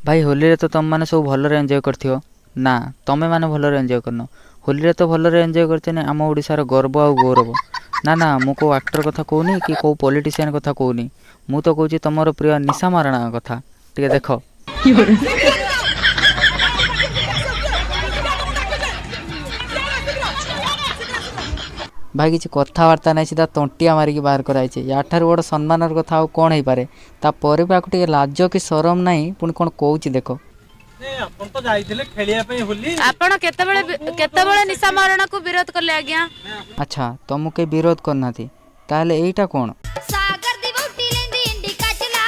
ଭାଇ, ହୋଲିରେ ତ ତମମାନେ ସବୁ ଭଲରେ ଏନ୍ଜୟ କରିଥିବ ନା? ତମେମାନେ ଭଲରେ ଏନ୍ଜୟ କରିନ। ହୋଲିରେ ତ ଭଲରେ ଏନ୍ଜୟ କରିଛନ୍ତି ଆମ ଓଡ଼ିଶାର ଗର୍ବ ଆଉ ଗୌରବ। ନା ନା, ମୁଁ କେଉଁ ଆକ୍ଟର କଥା କହୁନି କି କେଉଁ ପଲିଟିସିଆନ୍ କଥା କହୁନି। ମୁଁ ତ କହୁଛି ତମର ପ୍ରିୟ ନିଶା ମହାରଣା କଥା। ଟିକେ ଦେଖ। ଭାଇ, କିଛି କଥାବାର୍ତ୍ତା ନାହିଁ, ସିଧା ତଣ୍ଟିଆ ମାରିକି ବାହାର କରାଯାଇଛି। ୟାଠାରୁ ବଡ଼ ସମ୍ମାନର କଥା ଆଉ କ'ଣ ହେଇପାରେ? ତାପରେ ବି ଆକୁ ଟିକେ ଲାଜ କି ସରମ ନାହିଁ। ପୁଣି କ'ଣ କହୁଛି ଦେଖ। ଆପଣ ତ ଯାଇଥିଲେ ଖେଳିବା ପାଇଁ ହୋଲି। ଆପଣ କେତେବେଳେ କେତେବେଳେ ନିଶା ମହାରଣାକୁ ବିରୋଧ କଲେ ଆଜ୍ଞା? ଆଚ୍ଛା, ତମକୁ କେହି ବିରୋଧ କରିନାହାନ୍ତି, ତାହେଲେ ଏଇଟା କ'ଣ? ਸਾਗਰ ਦੀ ਵਹੁਟੀ ਲੈਂਦੀ ਇੰਡੀਕਾ ਚਲਾ,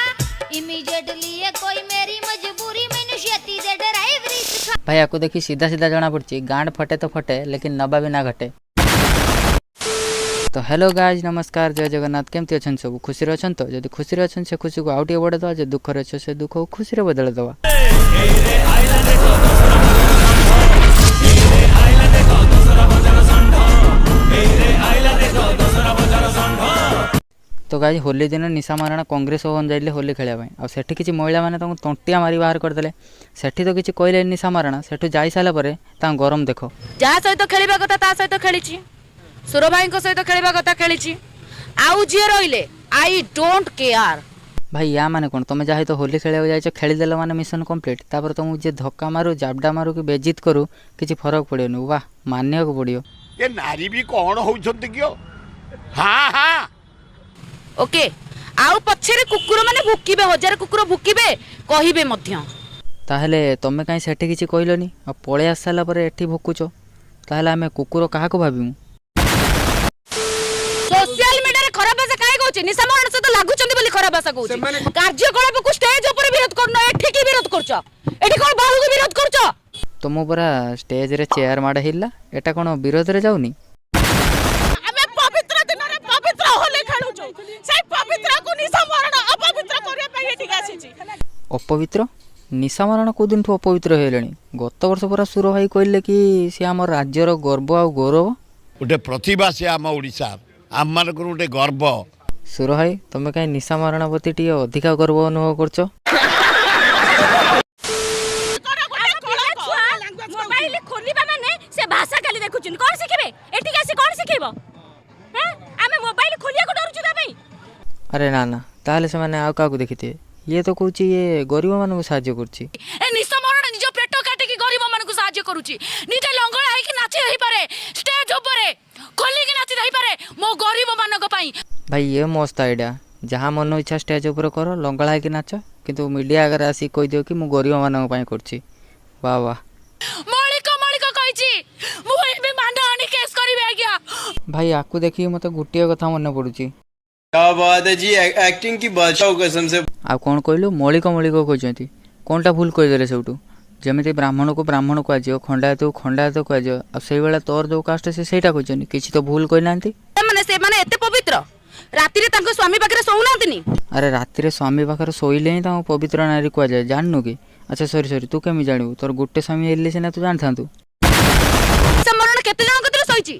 ਇਮੀਡੀਏਟਲੀ ਇਹ ਕੋਈ ਮੇਰੀ ਮਜਬੂਰੀ, ਮੈਨੂੰ ਛੇਤੀ ਦੇ ਡਰਾਈਵਰੀ ਸਿਖਾ। ଭାଇ, ଆକୁ ଦେଖି ସିଧା ସିଧା ଜଣାପଡ଼ୁଛି, ଗାଣ୍ଡ ଫଟେ ତ ଫଟେ, ଲେକିନ୍ ନବା ବି ନା ଘଟେ। ତ ହ୍ୟାଲୋ ଗାଇଜ୍, ନମସ୍କାର, ଜୟ ଜଗନ୍ନାଥ। କେମିତି ଅଛନ୍ତି ସବୁ? ଖୁସିରେ ଅଛନ୍ତି ତ? ଯଦି ଖୁସିରେ ଅଛନ୍ତି, ସେ ଖୁସିକୁ ଆଉ ଟିକେ ବଢ଼େଇଦେବା। ଯଦି ଦୁଃଖରେ ଅଛ, ସେ ଦୁଃଖକୁ ଖୁସିରେ ବଦଳେଇ ଦେବା। ତ ଗାଇଜ୍, ହୋଲି ଦିନ ନିଶା ମହାରଣା କଂଗ୍ରେସ ଭବନ ଯାଇଥିଲେ ହୋଲି ଖେଳିବା ପାଇଁ। ଆଉ ସେଠି କିଛି ମହିଳାମାନେ ତାଙ୍କୁ ତଣ୍ଟିଆ ମାରି ବାହାର କରିଦେଲେ। ସେଠି ତ କିଛି କହିଲେନି ନିଶା ମହାରଣା, ସେଠୁ ଯାଇସାରିଲା ପରେ ତାଙ୍କ ଗରମ ଦେଖ। ଯାହା ସହିତ ଖେଳିବା କଥା ତା ସହିତ ଖେଳିଛି। ସୁର ଭାଇଙ୍କ ସହିତ ଖେଳିବା କଥା ଖେଳିଛି। ଆଉ ଯିଏ ରହିଲେ, I don't care. ଭାଇ, ୟା ମାନେ କ'ଣ? ତମେ ଯାହା ସହିତ ହୋଲି ଖେଳିବାକୁ ଯାଇଛ, ଖେଳିଦେଲ ମାନେ ମିଶନ କମ୍ପ୍ଲିଟ୍? ତାପରେ ତମକୁ ଯିଏ ଧକ୍କା ମାରୁ, ଜାବଡ଼ା ମାରୁ କି ବେଜିତ କରୁ, କିଛି ଫରକ ପଡ଼ିବନି? ବାଃ, ମାନିବାକୁ ପଡ଼ିବ। ଏ ନାରୀ ବି କଣ ହଉଛନ୍ତି କି? ହଁ ହଁ। ଓକେ, ଆଉ ପଛରେ କୁକୁର ମାନେ ଭୁକିବେ, ହଜାର କୁକୁର ଭୁକିବେ, କହିବେ ମଧ୍ୟ। ତାହେଲେ ତମେ କାହିଁ ସେଠି କିଛି କହିଲନି, ଆଉ ପଳେଇ ଆସି ସାରିଲା ପରେ ଏଠି ଭୁକୁଛ? ତାହେଲେ ଆମେ କୁକୁର କାହାକୁ ଭାବିମୁ? ସୋସିଆଲ ମିଡିଆରେ ଖରାପ ଭାଷା କାହିଁ କହୁଛି? ନିଶା ମହାରଣା ସହିତ ଲାଗୁଛନ୍ତି ବୋଲି ଖରାପ ଭାଷା କହୁଛି। କାର୍ଯ୍ୟକଳାପକୁ ଷ୍ଟେଜ ଉପରେ ବିରୋଧ କରୁନ, ଏଠି କି ବିରୋଧ କରୁଛ? ଏଠି କଣ ବାହୁକୁ ବିରୋଧ କରୁଛ? ତମ ପରା ଷ୍ଟେଜରେ ଚେୟାର ମାଡ଼ ହେଇଲା, ଏଟା କ'ଣ ବିରୋଧରେ ଯାଉନି? ଆମେ ପବିତ୍ର ଦିନରେ ପବିତ୍ର ହୋଲି ଖେଳୁଛୁ। ସେଇ ପବିତ୍ରକୁ ନିଶା ମହାରଣା ଅପବିତ୍ର କରିବା ପାଇଁ ଏଠିକି ଆସିଛି। ଅପବିତ୍ର? ନିଶା ମହାରଣା କେଉଁ ଦିନଠୁ ଅପବିତ୍ର ହେଇଗଲେଣି? ଗତ ବର୍ଷ ପରା ସୁର ଭାଇ କହିଲେ କି ସେ ଆମ ରାଜ୍ୟର ଗର୍ବ ଆଉ ଗୌରବ। ଗୋଟେ ପ୍ରତିଭା ସେ, ଆମ ଓଡ଼ିଶା, ଆମମାନଙ୍କର ଗୋଟେ ଗର୍ବ। ସୁର ଭାଇ, ତମେ କାହିଁ ନିଶା ମହାରଣା ପ୍ରତି ଟିକେ ଅଧିକା ଗର୍ବ ଅନୁଭବ କରୁଛ? ମୋବାଇଲ ଖୋଲିବା ମାନେ ସେ ଭାଷା ଖାଲି ଦେଖୁଛନ୍ତି। କଣ ଶିଖିବେ ଏଠିକି ଆସି? କଣ ଶିଖେଇବ? ଆମେ ମୋବାଇଲ ଖୋଲିବାକୁ ଡରୁଛୁ ତା ପାଇଁ। ଆରେ ନା ନା, ତାହେଲେ ସେମାନେ ଆଉ କାହାକୁ ଦେଖିଥିବେ। ଇଏ ତ କହୁଛି ଇଏ ଗରିବମାନଙ୍କୁ ସାହାଯ୍ୟ କରୁଛି। ଏ ନିଶା ମହାରଣା ନିଜ ପେଟ କାଟିକି ଗରିବ ମାନଙ୍କୁ ସାହାଯ୍ୟ କରୁଛି। ନିଜେ ଲଙ୍ଗଳା ହେଇକି ନାଚି ଦେଇପାରେ, ଷ୍ଟେଜ ଉପରେ ଖୋଲିକି ନାଚି ଦେଇପାରେ ମୋ ଗରିବ ମାନଙ୍କ ପାଇଁ। ଭାଇ, ଇଏ ମସ୍ତ ଆଇଡ଼ିଆ। ଯାହା ମନ ଇଚ୍ଛା ଷ୍ଟେଜ୍ ଉପରେ କର, ଲଙ୍ଗଳା ହେଇକି ନାଚ, କିନ୍ତୁ ମିଡ଼ିଆ ଆଗରେ ଆସିକି କହିଦିଅ କି ମୁଁ ଗରିବମାନଙ୍କ ପାଇଁ କରୁଛି। ବାଃ ବାଃ। ମଳିକ ମଳିକ କହିଛି, ମୁଁ ଏବେ ମାନହାନି କେସ୍ କରିବି ଆଜ୍ଞା। ଭାଇ, ଆକୁ ଦେଖିକି ମୋତେ ଗୋଟିଏ କଥା ମନେ ପଡ଼ୁଛି। क्या बात है जी, एक्टिंग की बादशाह हो कसम से। ଆଉ କ'ଣ କହିଲୁ? ମଳିକ ମଳିକ କହିଛନ୍ତି, କ'ଣଟା ଭୁଲ କହିଦେଲେ ସେଇଠୁ? ଯେମିତି ବ୍ରାହ୍ମଣକୁ ବ୍ରାହ୍ମଣ କୁହାଯିବ, ଖଣ୍ଡାୟତକୁ ଖଣ୍ଡାୟତ କୁହାଯିବ, ଆଉ ସେଇଭଳିଆ ତୋର ଯେଉଁ କାଷ୍ଟ ସେ ସେଇଟା କହିଛନ୍ତି। କିଛି ତ ଭୁଲ କହିନାହାନ୍ତି। ମାନେ ସେମାନେ ଏତେ ପବିତ୍ର, ରାତିରେ ତାଙ୍କ ସ୍ୱାମୀ ପାଖରେ ଶୋଉନାହାନ୍ତିନି? ଆରେ, ରାତିରେ ସ୍ୱାମୀ ପାଖରେ ଶୋଇଲେ ହିଁ ତାଙ୍କୁ ପବିତ୍ର ନାରୀ କୁହାଯାଏ, ଜାଣିନୁ କି? ଆଚ୍ଛା, ସରି ସରି, ତୁ କେମିତି ଜାଣିବୁ? ତୋର ଗୋଟେ ସ୍ୱାମୀ ହେଲେ ସିନା ତୁ ଜାଣିଥାନ୍ତୁ। ନିଶା ମହାରଣା କେତେ ଜଣଙ୍କ କତିରେ ଶୋଇଛି?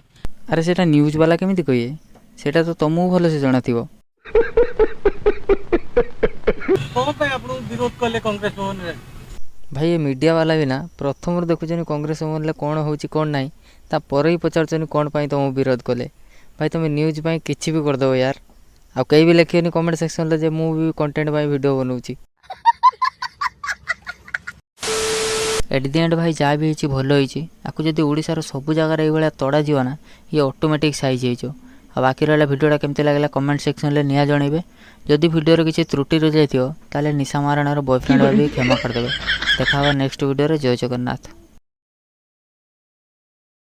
ଆରେ, ସେଇଟା ନ୍ୟୁଜ୍ ବାଲା କେମିତି କହିବେ? ସେଇଟା ତ ତମକୁ ଭଲସେ ଜଣାଥିବ। କଣ ପାଇଁ ଆପଣଙ୍କୁ ବିରୋଧ କଲେ କଂଗ୍ରେସ ଭବନରେ? ଭାଇ, ଏ ମିଡ଼ିଆ ବାଲା ବି ନା, ପ୍ରଥମରୁ ଦେଖୁଛନ୍ତି କଂଗ୍ରେସ ଭବନରେ କ'ଣ ହେଉଛି କ'ଣ ନାହିଁ, ତାପରେ ବି ପଚାରୁଛନ୍ତି କ'ଣ ପାଇଁ ତମକୁ ବିରୋଧ କଲେ। ଭାଇ, ତମେ ନ୍ୟୁଜ୍ ପାଇଁ କିଛି ବି କରିଦେବ ୟାର। ଆଉ କେହି ବି ଲେଖିବେନି କମେଣ୍ଟ ସେକ୍ସନରେ ଯେ ମୁଁ ବି କଣ୍ଟେଣ୍ଟ ପାଇଁ ଭିଡ଼ିଓ ବନଉଛି। ଏଟ୍ the end ଭାଇ, ଯାହା ବି ହେଇଛି ଭଲ ହେଇଛି। ଆକୁ ଯଦି ଓଡ଼ିଶାର ସବୁ ଜାଗାରେ ଏଇଭଳିଆ ତଡ଼ାଯିବ ନା, ଇଏ ଅଟୋମେଟିକ୍ ସାଇଜ୍ ହେଇଯିବ। ଆଉ ବାକି ରହିଲା, ଭିଡ଼ିଓଟା କେମିତି ଲାଗିଲା କମେଣ୍ଟ ସେକ୍ସନରେ ନିହାତି ଜଣାଇବେ। ଯଦି ଭିଡ଼ିଓରେ କିଛି ତ୍ରୁଟି ରହିଯାଇଥିବ, ତାହେଲେ ନିଶା ମହାରଣାର ବୟଫ୍ରେଣ୍ଡ ଭାବି କ୍ଷମା କରିଦେବେ। ଦେଖା ହେବା ନେକ୍ସଟ ଭିଡ଼ିଓରେ। ଜୟ ଜଗନ୍ନାଥ।